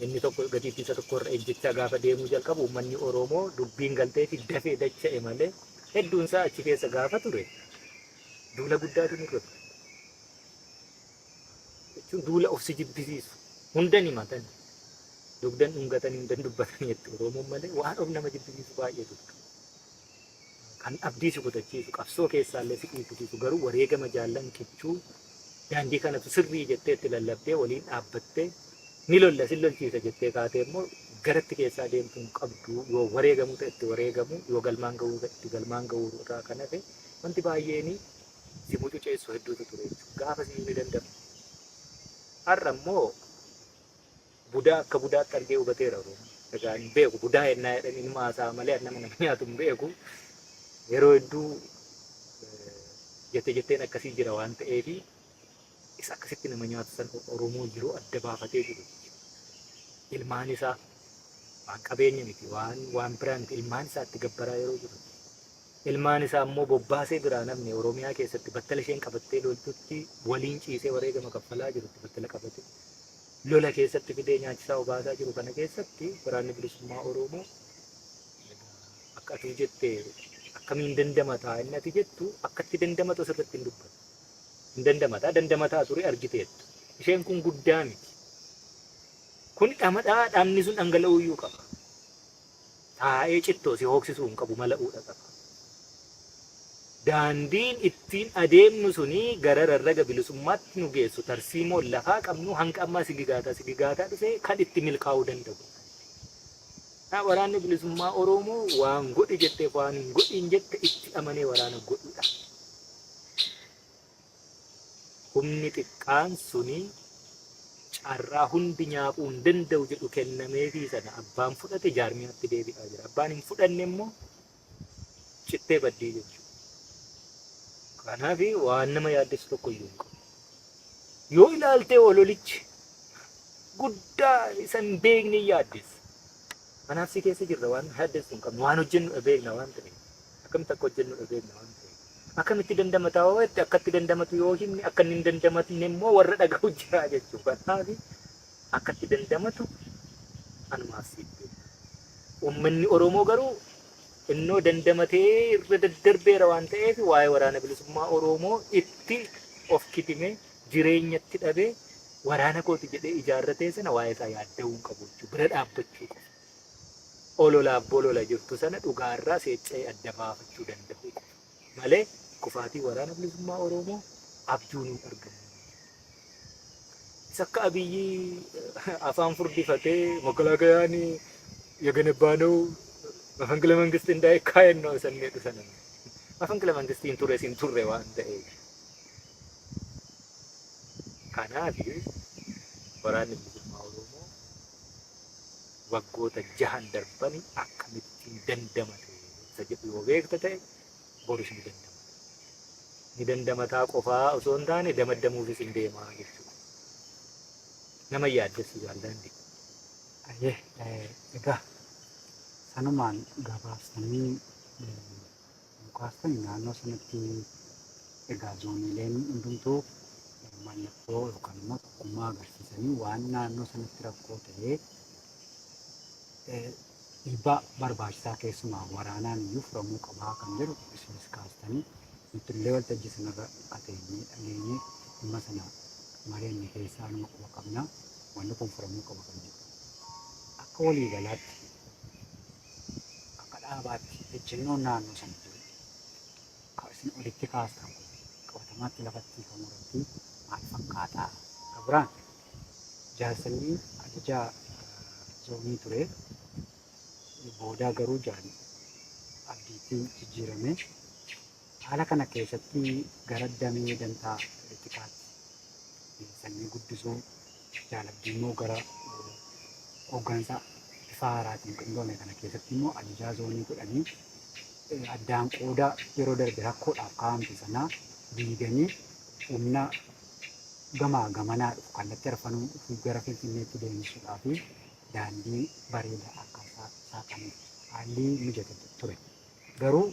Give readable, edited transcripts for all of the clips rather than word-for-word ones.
Inni tokko gatiittii isa tokko irra ejjechaa gaafa deemuu jalqabu uummanni Oromoo dubbiin galteefi dafee dacha'e malee hedduun isaa achi keessa gaafa ture duula guddaatu nurra ture. Jechuun duula of si jibbisiisu hundan himatan dugdan dhungatanii hundan dubbatanii jetti Oromoon malee waan of nama jibbisiisu baay'eetu ture. Kan abdii si kutachiisu qabsoo keessaallee si dhiibbisiisu garuu wareegama jaallan kichuu daandii kanatu sirrii jettee itti lallabdee waliin dhaabbattee ni lolla sin lolchiisa jettee kaatee immoo garatti keessaa deemtu hin qabdu yoo wareegamuu ta'e itti wareegamuu yoo galmaan ga'uu ta'e itti galmaan ga'uu irraa kan hafe wanti baay'een si mucuceessu hedduutu ture jechuudha. Gaafa siyyuu ni danda'ama. Har'a immoo budaa akka budaatti argee hubateera Oromoon. Egaa hin beeku budaa ennaa jedhan inuma haasa'a malee nama nama nyaatu hin beeku. Yeroo hedduu jette jetteen akkasii jira waan ta'eef isa akkasitti nama nyaatu san Oromoo yeroo adda baafatee jiru. Ilmaan isaa waan qabeenya miti waan waan biraa miti ilmaan isaa itti gabbaraa yeroo jiru. Ilmaan isaa immoo bobbaasee biraa namni Oromiyaa keessatti battala isheen qabattee loltutti waliin ciisee wareegama kaffalaa jirutti battala qabate lola keessatti fidee nyaachisaa obaasaa jiru kana keessatti waraanni bilisummaa Oromoo akka atuu jette akkamiin dandamataa inni ati jettu akkatti dandamatu asirratti hin dubbatu. Hin dandamataa dandamataa ture argiteetta. Isheen kun guddaa miti. Kun dhamadhaa dhamni sun dhangala'uu iyyuu qaba. Taa'ee cittoo si hooksisuu hin qabu mala'uudha qaba. Daandiin ittiin adeemnu suni gara rarraga bilisummaatti nu geessu tarsiimoon lafaa qabnu hanga ammaa sigigaataa sigigaataa dhufee kan itti milkaa'uu danda'u. Kanaaf waraanni bilisummaa Oromoo waan godhi jetteef waan hin godhin jette itti amanee waraana godhudha. Humni xiqqaan suni carraa hundi nyaaphuu hin danda'u jedhu kennameefii sana abbaan fudhate jaarmiyaatti deebi'aa jira. Abbaan hin fudhanne immoo cittee baddii jechuudha. Kanaaf waan nama yaaddessu tokko iyyuu hin qabu. Yoo ilaaltee ololichi guddaa isa hin beekne hin yaaddessa. Kanaaf si keessa jirra waan yaaddessu hin qabnu. Waan hojjennu beekna waan ta'eef. Akkamitti akka hojjennu beekna waan ta'eef. Akkamitti dandamataa yoo jette akkatti dandamatu yoo himne akka inni hin dandamatne immoo warra dhaga'u jira jechuudha. Kanaaf akkatti dandamatu anumaaf siif beekna. Uummanni Oromoo garuu innoo dandamatee irra daddarbeera waan ta'eef waa'ee waraana bilisummaa Oromoo itti of kitimee jireenyatti dhabee waraana kooti jedhee ijaarratee sana waa'ee isaa yaadda'uu hin qabu jechuudha. Bira dhaabbachuu qofa. Ololaaf bolola jirtu sana dhugaarraa seecca'ee adda baafachuu danda'uu qofa. Malee kufaatii waraana bilisummaa Oromoo abjuu nuun argamu. Isa akka Abiyyi afaan furdifatee መከላከያን የገነባ ነው መፈንቅለ መንግስት እንዳይካሄድ ነው ሰኔ sana መፈንቅለ መንግስት hin turre sin turre waan ta'eef. Kanaaf waraanni bilisummaa Oromoo waggoota jahan darbani akkamittiin dandamate isa jedhu yoo beekta ta'e borus ni dandamata. Ni dandamataa qofaa osoo hin taane damaddamuufis hin deemaa jechuudha. Nama yaaddessu jaalladhi. Ayyee, egaa sanumaan gabaabsanii nu naannoo sanatti egaa zooniileen hundumtuu mallattoo yookaan immoo tokkummaa agarsiisanii waan naannoo sanatti rakkoo ta'ee dhiibbaa barbaachisaa keessumaa waraanaan iyyuu furamuu qabaa kan jedhu isinis kaastanii nuti illee waltajjii sanarra kateenyee dhageenyee dhimma sana mareenni keessaa numa quba qabna wanni kun furamuu qaba kan jedhu. Akka waliigalaatti akka dhaabaatti ejjennoon naannoo sana jiru kan isin olitti kaastan kun qabatamaatti lafatti hiikamuu irratti maal fakkaataa? Kan biraan jaarsanii ajajaa zoonii ture boodaa garuu jaal Abdiitti jijjiirame. Haala kana keessatti gara damee dantaa tikaatti sanyii guddisuu jaal Abdii immoo gara hooggansa bifa haaraatiin qindoome kana keessatti immoo ajajaa zoonii godhanii addaan qooda yeroo darbe rakkoodhaaf kaa'amte sanaa diiganii humna gamaa gamanaa dhufu kallattii arfanuu dhufu gara Finfinneetti deemsisuudhaa fi daandii bareedaa akka saaqamu haalli mijate ture. Garuu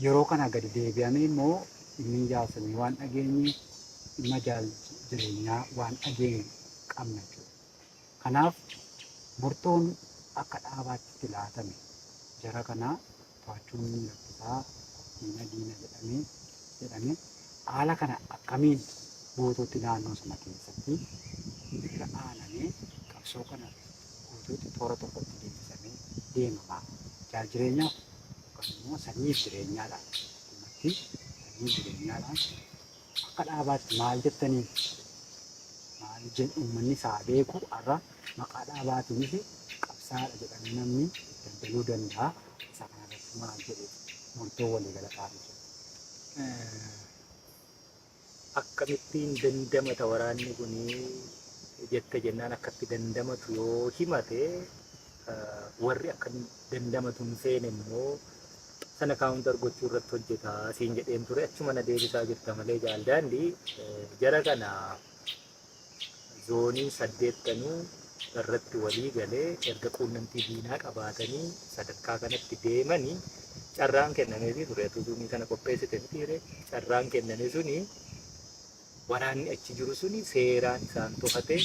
yeroo kana gadi deebi'amee immoo dhimmi jaarsanii waan dhageenye dhimma jaal jireenyaa waan dhageenye qabna jechuudha. Kanaaf murtoon akka dhaabaatti itti laatame jara kanaa to'achuun ni rakkisaa, diina diina jedhamee jedhame haala kana akkamiin guutuutti naannoo sana keessatti irra aanamee qabsoo kana guutuutti toora tokkotti deebisamee deemama? Jaal Jireenyaaf yookaan immoo sanyiif jireenyaadhaan, dhumatti sanyiif jireenyaadhaan akka dhaabaatti maal jettanii, maal jedhu uummanni isaa beeku? Har'a maqaa dhaabaatiinis qabsaadha jedhamee namni daldaluu danda'a. Isa kanarratti maal jedhe murtoo waliigala dhaabichaa? Akkamittiin dandamata waraanni kun jette jennaan, akkatti dandamatu yoo himate, warri akka dandamatu hin feene immoo sana counter gochuu irratti hojjeta siin jedheen ture. Achuma na deebisaa jirta malee, jaaldaandii jara kana zooniin saddeettanuu irratti walii galee erga quunnamtii diinaa qabaatanii sadarkaa kanatti deemanii carraan kennameefii ture. Atuu zoomii kana qopheessite mitiire? Carraan kenname suni waraanni achi jiru suni seeraan isaan to'ate,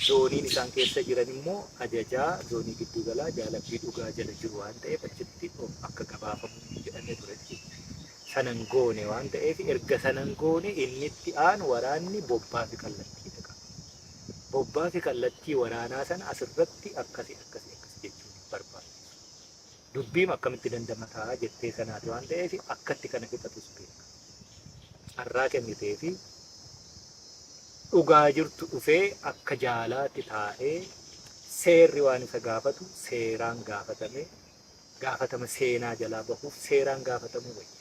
zooniin isaan keessa jiran immoo ajajaa zoonii gidduu galaa Jaalabbii Dhugaa jala jiru waan ta'eef achitti akka gabaafamu jedhamee ture. Sanan goone waan ta'eef, erga sanan goone inni itti aanu waraanni bobbaa fi kallattii dhaqa. Bobbaa fi kallattii waraanaa sana asirratti akkasi akkasi akkasi jechuun hin barbaachisu. Dubbiin akkamitti dandamataa jettee sanaati waan ta'eef akkatti kana fixatus beeka. Carraa kennitee fi dhugaa jirtu dhufee akka jaalaatti taa'ee seerri waan isa gaafatu seeraan gaafatame, gaafatama seenaa jalaa bahuuf seeraan gaafatamuu wayya.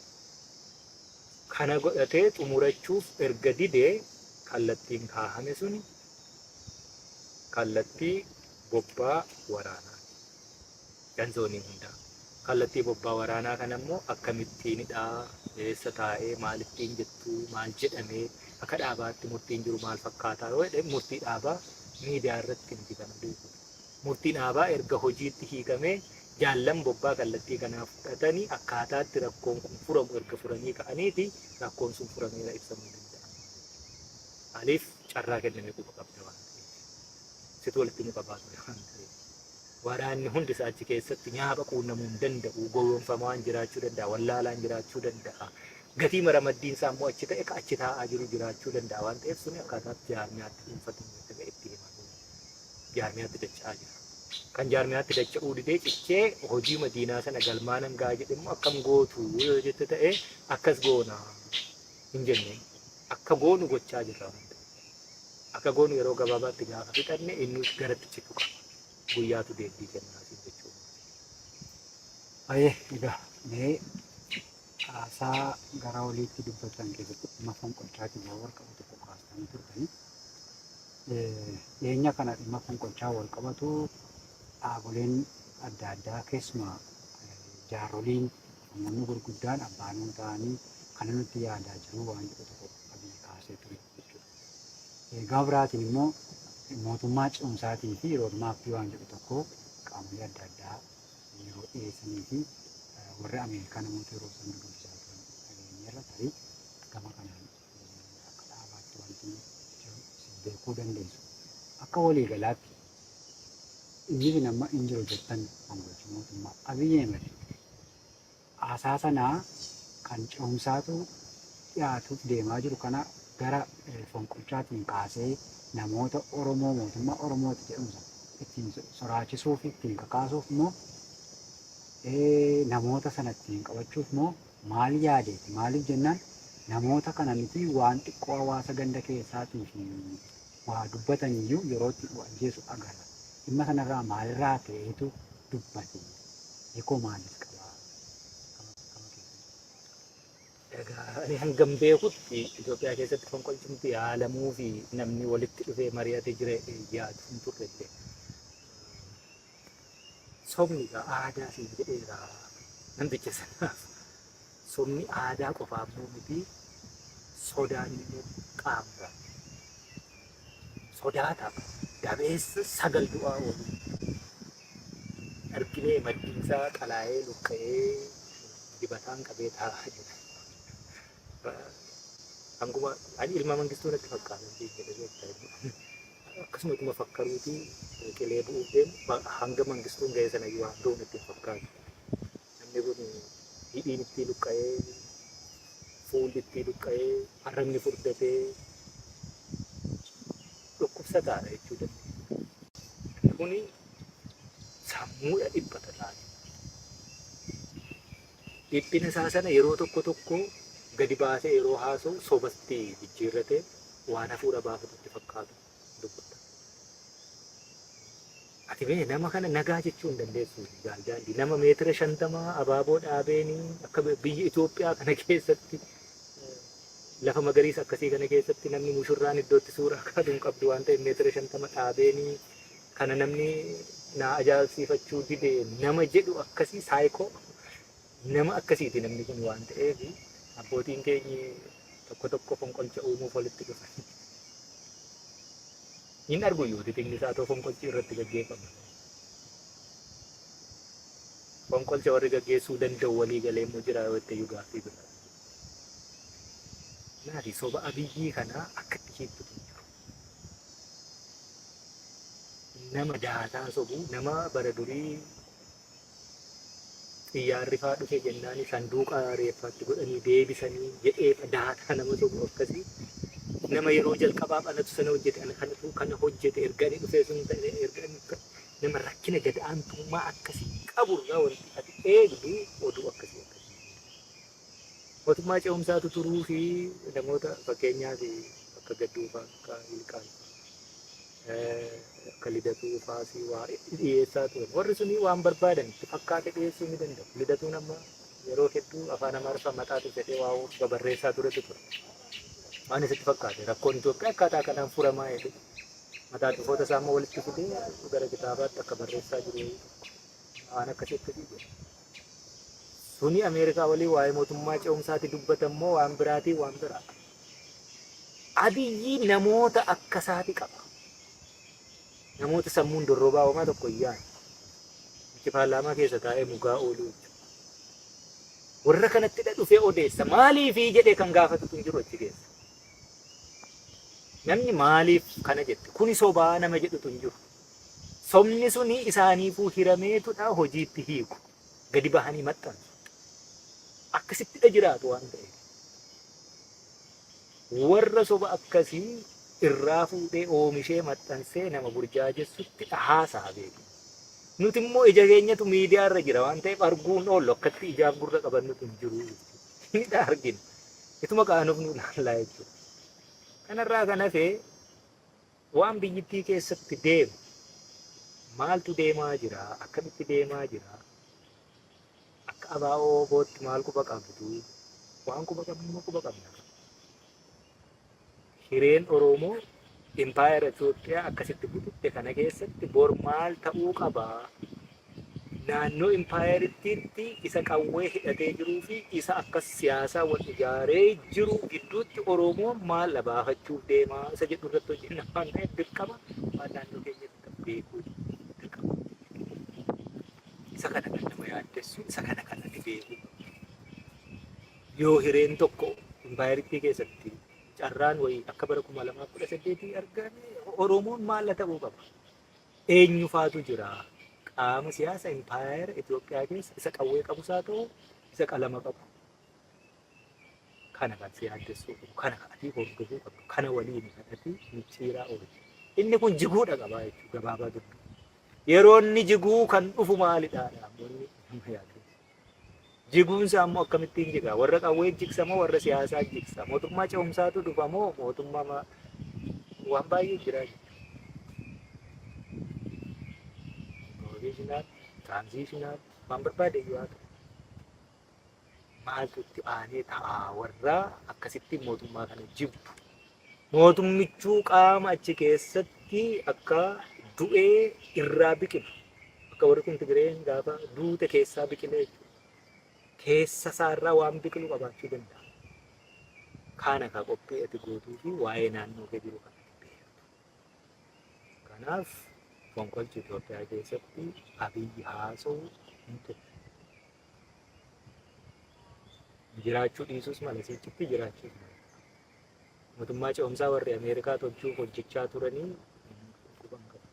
Kana godhatee xumurachuuf erga didee kallattiin kaahame suni kallattii bobbaa waraanaati. Kan zoonii hundaa. Kallattii bobbaa waraanaa kana immoo akkamittiinidha, eessa taa'ee, maalittiin jettu, maal jedhamee, akka dhaabaatti murtiin jiru maal fakkaataa yoo jedhe, murtii dhaabaa miidiyaa irratti miti kan odeessu. Murtiin dhaabaa erga hojiitti hiikamee jaallan bobbaa kallattii kanaa fudhatanii akkaataatti rakkoon kun furamu erga furanii ka'aniiti rakkoon sun furameera ibsamuu danda'a. Maaliif carraa kenname quba qabda waan ta'eef. Situ walitti nu qabaa ture waan ta'eef. Waraanni hundi isaa achi keessatti nyaapha quunnamuu hin danda'u. Gowwoomfamaan jiraachuu danda'a. Wallaalaan jiraachuu danda'a. Gatii maramaddiin isaa immoo achi ta'e ka achi taa'aa jiru jiraachuu danda'a waan ta'eef suni akkaataatti jaarmiyaatti dhuunfatamu jedhamee itti himamee jaarmiyaatti dacha'aa jira. Kan jaarmiyaatti dacha'uu didee cichee hojii madiinaa sana galmaanan ga'a jedhe immoo akkam gootu yoo jette ta'e, akkas goona hin jenne, akka goonu gochaa jirra waan ta'eef. Akka goonu yeroo gabaabaatti gaafa fixanne innus garatti citu qaba. Guyyaatu deebii kennaa siin jechuudha. Baay'ee egaa mee haasaa gara oliitti dubbatan keessatti dhimma fonqolchaatiin waan wal qabatu tokko kaastanii turtanii. Dhiyeenya kana dhimma fonqolchaa wal qabatu dhaaboleen adda addaa, keessumaa jaarroliin, namoonni gurguddaan abbaanuu ta'anii kana nutti yaadaa jiru waan jedhu tokko Abiyyi kaasee ture jechuudha. Gama biraatiin immoo mootummaa ce'umsaatii fi roadmapii waan jedhu tokko qaamolee adda addaa yeroo dhiyeessanii fi warri Ameerikaa namoota yeroo isaan dubbisaa turan dhageenyeerra. Tarii gama kanaan akka dhaabaatti wanti jiru isin beekuu dandeessu. Akka waliigalaatti inni isin amma hin jiru jettan fonqolchi mootummaa Abiyyi Ahmed haasaa sanaa kan ce'umsaatu dhiyaatuuf deemaa jiru kana gara fonqolchaatiin kaasee namoota Oromoo mootummaa Oromooti jedhamu sana ittiin soraachisuu fi ittiin kakaasuuf immoo namoota sana ittiin qabachuuf immoo maal yaadeeti? Maaliif jennaan, namoota kana miti waan xiqqoo hawaasa ganda keessaatii fi waa dubbatan iyyuu yeroo itti ajjeesu agarra. Dhimma sanarraa maalirraa ka'eetu dubbate? Hiikoo maalis qaba? Gama keessan. Egaa ani hangam beekutti Itoophiyaa keessatti fonqolchumti yaalamuu fi namni walitti dhufee mari'ate jira yaadu hin turre illee. Sobni egaa aadaa siin jedheera namticha sanaaf. Sobni aadaa qofaa immoo miti, sodaan immoo qaama. Sodaata dabeessa sagal du'aa oolu. Arginee maddiinsaa qalaa'ee luqqa'ee dibataan qabee taa'aa jira. Hanguma ani ilma Mangistuu natti fakkaata jedhe beektaa. Akkasuma ituma fakkaruuti. Qilee bu'uuf deemu hanga Mangistuun ga'e sana iyyuu waan ga'u natti hin fakkaatu. Namni kun hidhiin itti luqqa'ee, fuulli itti luqqa'ee, arrabni furdatee dhukkubsataadha jechuu dandeenya. Namni kun sammuudha dhiphata taate. Dhiphina isaa sana yeroo tokko tokko gadi baasee yeroo haasa'u sobatti jijjiirratee waan hafuura baafatutti fakkaatu dubbata. Ati mee nama kana nagaa jechuu hin dandeessu, Jaal Daandii. Nama meetira 50 abaaboo dhaabeenii akka biyya Itoophiyaa kana keessatti, lafa magariisa akkasii kana keessatti namni mushurraan iddootti suuraa kaatu hin qabdu waan ta'eef meetira 50 dhaabeenii kana namni naa ajaa'ibsiifachuu dide nama jedhu akkasii, saayikoo nama akkasiiti namni kun waan ta'eef, abbootiin keenyi tokko tokko fonqolcha uumuuf walitti dhufan. Hin argu iyyuu titingni isaa too fonqolchi irratti gaggeeffama. Fonqolcha warri gaggeessuu danda'u walii galee immoo jira yoo itti iyyuu gaaffii bira. Naati soba Abiyyii kana akka itti hiiktutu hin jiru. Nama daataa sobu, nama bara durii xiyyaarri faa dhufe jennaan sanduuqa reeffaatti godhanii deebisanii jedhee daataa nama sobu akkasii, nama yeroo jalqabaaf anatu sana hojjete, ana kanatu kana hojjete, erga inni dhufee sun ta'e, erga inni nama rakkina gad aantummaa akkasii qaburraa wanti ati eegdu oduu akkasii akkasii. Mootummaa ce'umsaatu turuu fi namoota fakkeenyaaf akka Gadduu fa'aa, akka Ilqaan fa'aa, akka Lidatuu fa'aas waa dhiyeessaa turan. Warri suni waan barbaadan itti fakkaate dhiyeessuu ni danda'u. Lidatuun amma yeroo hedduu afaan Amaariffaa maxaatu fedhee waa babarreessaa turetu ture. Waan isitti fakkaate rakkoon Itoophiyaa akkaataa kanaan furamaa jedhe mataa tufoota isaa immoo walitti fidee gara kitaabaatti akka barreessaa jiru wayii tokko waan akkasii akkasii jedha. Suni Ameerikaa waliin waa'ee mootummaa ce'umsaati dubbatan moo waan biraatii waan biraa. Abiyyi namoota akkasaati qaba. Namoota sammuun dorrobaa homaa tokko hin yaadne. Achi paarlaamaa keessa taa'ee mugaa ooluu jechuudha. Warra kanatti dhufee odeessa. Maaliifii jedhee kan gaafatutu hin jiru achi keessa. Namni maaliif kana jette? Kuni sobaa nama jedhutu hin jiru. Sobni suni isaaniifuu hirameetudha hojiitti hiiku. Gadi bahanii maxxansu. Akkasittidha jiraatu waan ta'eef. Warra soba akkasii irraa fuudhee oomishee maxxansee nama burjaajessutti haasa'a beeku. Nuti immoo ija keenyatu miidiyaa irra jira waan ta'eef arguun oollu, akkatti ijaaf gurra qabannutu hin jiru jechuudha. Ni argina. Ituma qaanofnu ilaallaa jechuudha. Kanarraa kan hafe waan biyyittii keessatti deemu, maaltu deemaa jira, akkamitti deemaa jira, akka ABO bootti maal quba qabdu, waan quba qabnu immoo quba qabna. Hireen Oromoo impaayera Itoophiyaa akkasitti bututte kana keessatti bor maal ta'uu qaba? Naannoo impaayerittiitti isa qawwee hidhatee jiruu fi isa akkas siyaasaa wal ijaaree jiru gidduutti Oromoon maal baafachuuf deemaa isa jedhu irratti hojjenna waan ta'eef dirqama waan naannoo keenyatti ta'u beekuu dirqama. Isa kana kan nama yaaddessu, isa kana kan ati beekuu qabdu. Yoo hireen tokko impaayerittii keessatti carraan wayii akka bara 2018 argame, Oromoon maal ta'uu qaba? Eenyu faatu jira? Qaama siyaasa impaayera Itoophiyaa keessa isa qawwee qabus haa ta'u, isa qalama qabu. Kana kan si yaaddessuu qabu, kana kan ati hordofuu qabdu, kana waliin kan ati micciiraa ooltu. Inni kun jiguudha qabaa jechuudha gabaabaa dubbii. Yeroo inni jiguu kan dhufu maalidha? Wanni nama yaaddessu. Jiguun isaa immoo akkamittiin jiga? Warra qawwee jigsa moo warra siyaasaa jigsa? Mootummaa ce'umsaatu dhufa moo mootummaa waan baay'ee jira jechuudha. Provisional, transitional, waan barbaade iyyuu haa ta'u. Maaltu itti aanee ta'a warra akkasitti mootummaa kana jibbu? Mootummichuu qaama achi keessatti akka du'ee irraa biqilu. Akka warri kun Tigireen gaafa duute keessaa biqilee jechuudha. Keessa isaarraa waan biqilu qabaachuu danda'a. Kana ka qophii ati gootuu fi waa'ee naannoo kee jiru kan ati beektu. Kanaaf fonqolchi Itoophiyaa keessatti Abiyyi haasa'u hin turre. Jiraachuu dhiisuus mala, sichitti jiraachuus mala. Mootummaa ce'umsaa warri Ameerikaa tolchuuf hojjechaa turanii quban qabu.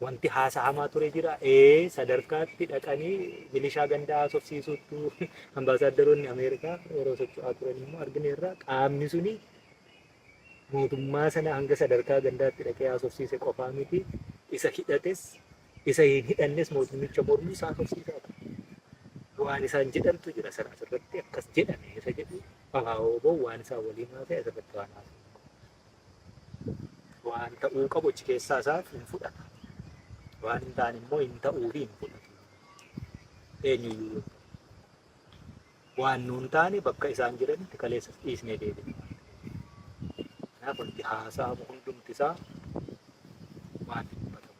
Wanti haasa'amaa ture jira. Ee, sadarkaatti dhaqanii milishaa gandaa haasofsiisuuttu ambaasaaddaroonni Ameerikaa yeroo socho'aa turan immoo argineerra. Qaamni suni mootummaa sana hanga sadarkaa gandaatti dhaqee haasofsiise qofaa miti. Isa hidhates isa hin hidhannes mootummicha mormus haasofsiisaa ture. Waan isaan jedhantu jira sana asirratti akkas jedhame isa jedhu ABO waan isaan waliin haasa'e asirratti waan haasa'e. Waan ta'uu qabu achi keessaa isaaf hin fudhata. Waan hin taane immoo hin ta'uu fi hin fudhatu. Eenyuyyuu yoo ta'u. Waan nuun taane bakka isaan jiranitti kaleessas dhiisnee deebine. Kanaaf wanti haasa'amu hundumti isaa waan dubbatamu.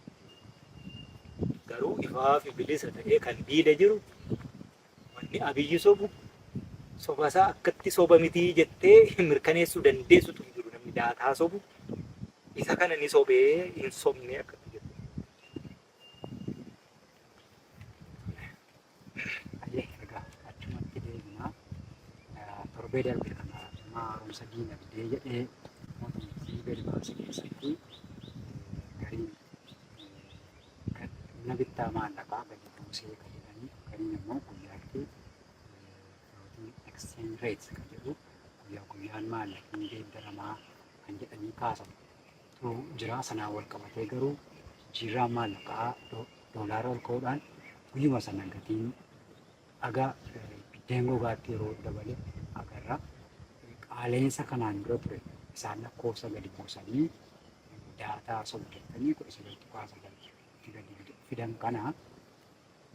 Garuu ifaa fi bilisa ta'ee kan diida jiru, wanni Abiyyi sobu sobasaa akkatti soba mitii jettee mirkaneessuu dandeessutu hin jiru. Namni daataa sobu isa kana ni sobee hin sobne akkatti jettu. Ayyee, egaa achumatti deebinaa. Torbee darbe kana haaromsa diinagdee jedhee mootummichi gadi baase keessatti gariin humna bittaa maallaqaa gadi buusee kan jedhanii, gariin immoo guyyaatti floating exchange rate kan jedhu guyyaa guyyaan maallaqni geeddaramaa kan jedhanii kaasan tu jira. Sanaan wal qabatee garuu jijjiirraan maallaqaa doolaara ol ka'uudhaan guyyuma sana gatiin dhagaa biddeen gogaatti yeroo dabale agarra. Qaala'insa kanaan dura ture isaan lakkoofsa gadi buusanii daataa sobu jettanii 19.9 itti gadi fidan kana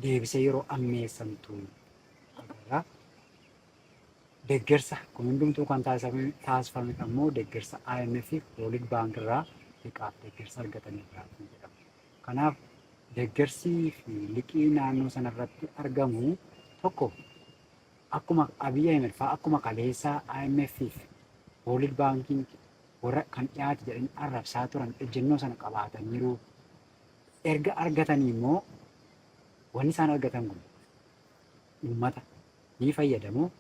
deebisee yeroo ammeessantu agarra. Deeggarsa kun hundumtuu kan taasifame ammoo deeggarsa IMF fi World Bank irraa liqaaf deeggarsa argatan irraa jedhama. Kanaaf deeggarsii fi liqii naannoo sanarratti argamu tokko akkuma Abiy Ahmed fa'aa akkuma kaleessaa IMF fi World Bankiin warra kan dhiyaate jedhanii arrabsaa turan ejjennoo sana qabaataniiru. Erga argatanii immoo wanni isaan argatan kun uummata ni fayyadamoo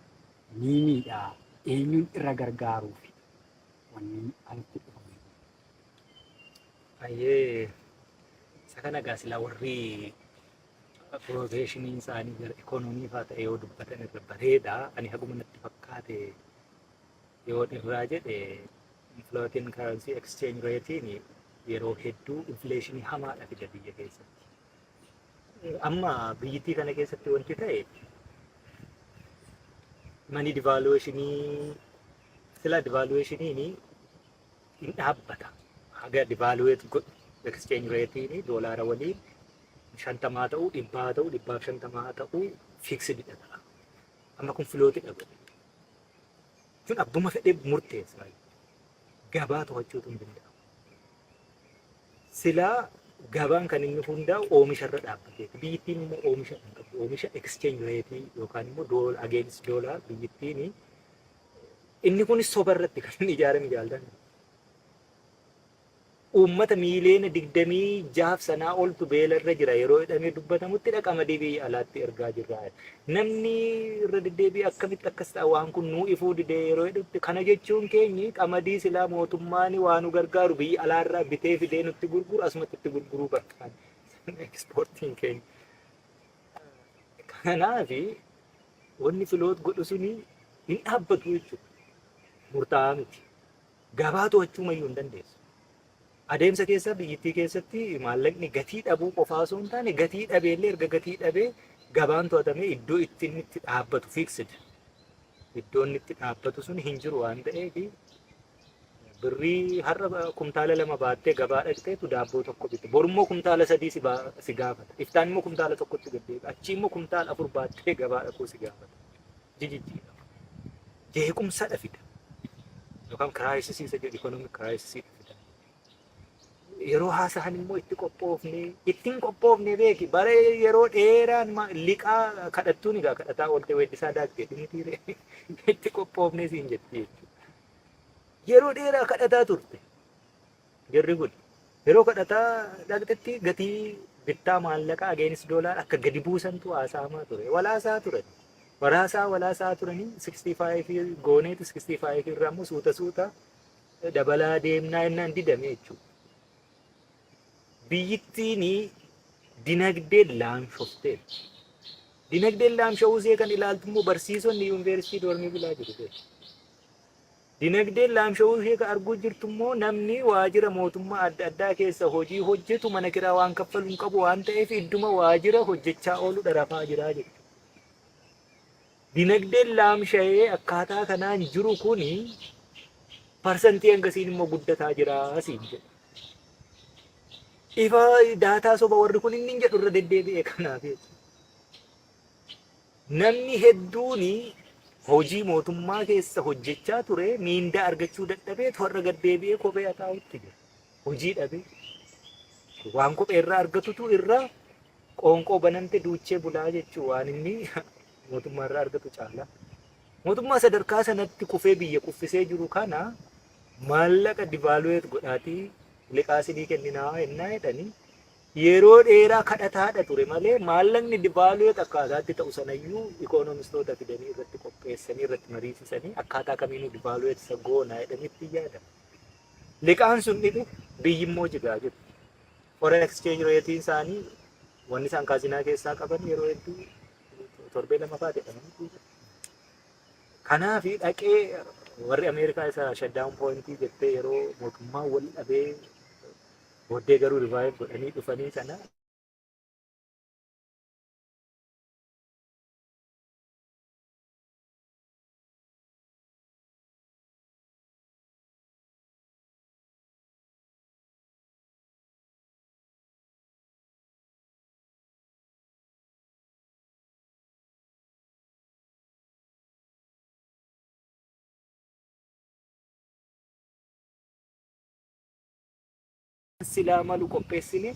ni miidhaa, eenyuun irra gargaaruuf wanni asitti dhufame? Baay'ee isa kana egaa silaa warri professioniin isaanii gara economy fa'aa ta'e yoo dubbatan irra bareeda. Ani haguma natti fakkaate yoo irraa jedhe, floating currency exchange ratein yeroo hedduu inflationii hamaadha fida biyya keessatti. Amma biyyittii kana keessatti wanti ta'e money devaluationii, sila devaluationiin hin dhaabbata. Haga devaluate godhu exchange ratein doolaara waliin 50 ta'uu, 100 ta'uu, 150 ta'uu fixed dha ta'a. Amma kun floatidha godhe. Kun abbuma fedhee murteessa. Gabaa to'achuutu hin danda'amu. Silaa gabaan kan inni hundaa'u oomisha irra dhaabbateeti. Biyyittiin immoo oomisha hin qabdu. Oomisha exchange rate yookaan immoo dollar against dollar biyyittiin inni kunis soba irratti kan inni ijaarame jaalatan. Uummata miiliyoona 26 sanaa oltu beela irra jira yeroo jedhamee dubbatamutti qamadii biyya alaatti ergaa jirra. Namni irra deddeebi'ee akkamitti akkas ta'a, waan kun nuu ifuu didee yeroo jedhutti, kana jechuun keenyi qamadii silaa mootummaan waa nu gargaaru biyya alaarraa bitee fidee nutti gurguru asumatti itti gurguruu barbaada. Exportiin keenya. Kanaafi wanni float godhu suni hin dhaabbatu jechuudha. Murtaa'aa miti. Gabaa to'achuu mayyuu hin dandeessu. Adeemsa keessa biyyittii keessatti maallaqni gatii dhabuu qofaa osoo hin taane, gatii dhabeellee erga gatii dhabee gabaan to'atamee iddoo itti inni itti dhaabbatu, fixed iddoo inni itti dhaabbatu sun hin jiru waan ta'eef, birrii har'a kumtaala 2 baattee gabaa dhaqxeetu daabboo tokko bitte. Borummoo kumtaala 3 si gaafata. Iftaan immoo kumtaala 1tti gad deebi'a. Achii immoo kumtaala 4 baattee gabaa dhaquu si gaafata. Jijjiirama. Jeequmsadha fida. Yookaan crisisii isa jedhu, economic crisisii fida. Yeroo haasa'an immoo itti qophoofne, ittiin qophoofne beeki, bara yeroo dheeraan liqaa kadhattuun egaa kadhataa oolte weeddisaa daaktee dhimitiire itti qophoofne siin jetti jechuudha. Yeroo dheeraa kadhataa turte. Jarri kun yeroo kadhataa dhaqxetti gatii bittaa maallaqaa against dollar akka gadi buusantu haasa'amaa ture. Walaasaa turan. Walaasaa walaasaa turanii 65 gooneetu 65 irraa immoo suuta suuta dabalaa deemnaa jennaan didame jechuudha. Biyyittiin dinagdeen laamshofteetti. Dinagdeen laamsha'uu ishee kan ilaaltu immoo barsiisonni yuunivarsiitii doormii bulaa jiru beeku. Dinagdeen laamsha'uu ishee kan arguu jirtu immoo namni waajjira mootummaa adda addaa keessa hojii hojjetu mana kiraa waan kaffalu hin qabu waan ta'eef idduma waajjira hojjechaa oolu rafaa jira jechuudha. Dinagdeen laamsha'ee akkaataa kanaan jiru kuni parsantii hangasiin immoo guddataa jira siin jedha. Ifa daataa soba warri kun inni hin jedhu irra deddeebi'ee kanaaf jechuudha. Namni hedduun hojii mootummaa keessa hojjechaa ture miindaa argachuu dadhabee warra gad deebi'ee kophee haxaa'utti jira. Hojii dhabee waan kophee irraa argatutu irra qoonqoo banamte duuchee bulaa jechuu waan inni mootummaa irraa argatu caala. Mootummaa sadarkaa sanatti kufee biyya kuffisee jiru kana maallaqa devaluate godhaatii liqaa sinii kenninaa ennaa jedhanii yeroo dheeraa kadhataadha ture malee maallaqni devaluate akkaataatti ta'u sanayyuu ikoonomistoota fidanii irratti qopheessanii irratti mariisisanii akkaataa kamiinuu devaluate isa goonaa jedhanii itti yaadamu. Liqaan sun dhibe, biyyi immoo jigaa jirti. Foreign exchange rate'n isaanii wanni isaan kaazinaa keessaa qaban yeroo hedduu torbee lama fa'aa jedhamanii. Kanaaf dhaqee warri Ameerikaa isa shutdown pointii jettee yeroo mootummaan wal dhabee booddee garuu revive godhanii dhufanii sana silaa malu qopheessine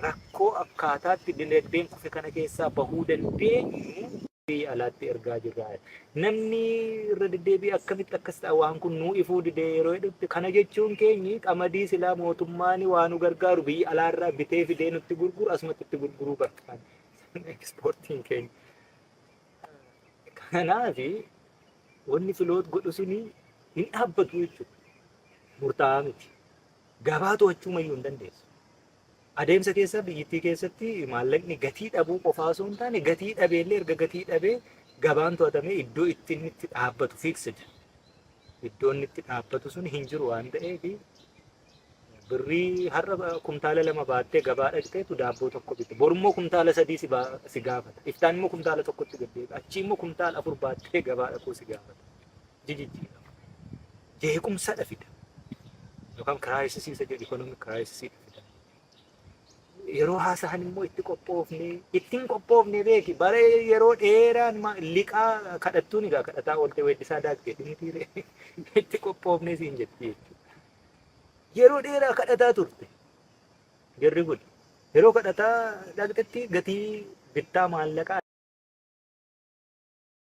rakkoo akkaataatti dinagdeen kufe kana keessaa bahuu dandeenyu biyya alaatti ergaa jirra. Namni irra deddeebi'ee akkamitti akkas ta'a, waan kun nuu ifuu didee yeroo jedhutti, kana jechuun keenyi qamadii silaa mootummaan waa nu gargaaru biyya alaarraa bitee fidee nutti gurguru asumatti itti gurguruu barbaanna. Ekspoortiin keenya. Kanaaf wanni float godhu suni hin dhaabbatu jechuudha. Murtaa'aa miti. Gabaa to'achuu mayyuu hin dandeessu. Adeemsa keessa biyyittii keessatti maallaqni gatii dhabuu qofaa osoo hin taane, gatii dhabeellee erga gatii dhabee gabaan to'atamee iddoo itti inni itti dhaabbatu, fixed iddoo inni itti dhaabbatu sun hin jiru waan ta'eef, birrii har'a kumtaala 2 baattee gabaa dhaqxeetu daabboo tokko bitte. Borummoo kumtaala 3 si gaafata. Iftaan immoo kumtaala tokkotti gad deebi'a. Achii immoo kumtaala 4 baattee gabaa dhaquu si gaafata. Jijjiirama. Jeequmsadha fida. Yookaan crisisii isa jedhu, economic crisisii fida. Yeroo haasa'an immoo itti qophoofne, ittiin qophoofne beeki, bara yeroo dheeraan liqaa kadhattuun egaa kadhataa oolte weeddisaa daakte dhimtiire itti qophoofne siin jetti jechuudha. Yeroo dheeraa kadhataa turte. Jarri kun yeroo kadhataa dhaqxetti gatii bittaa maallaqaa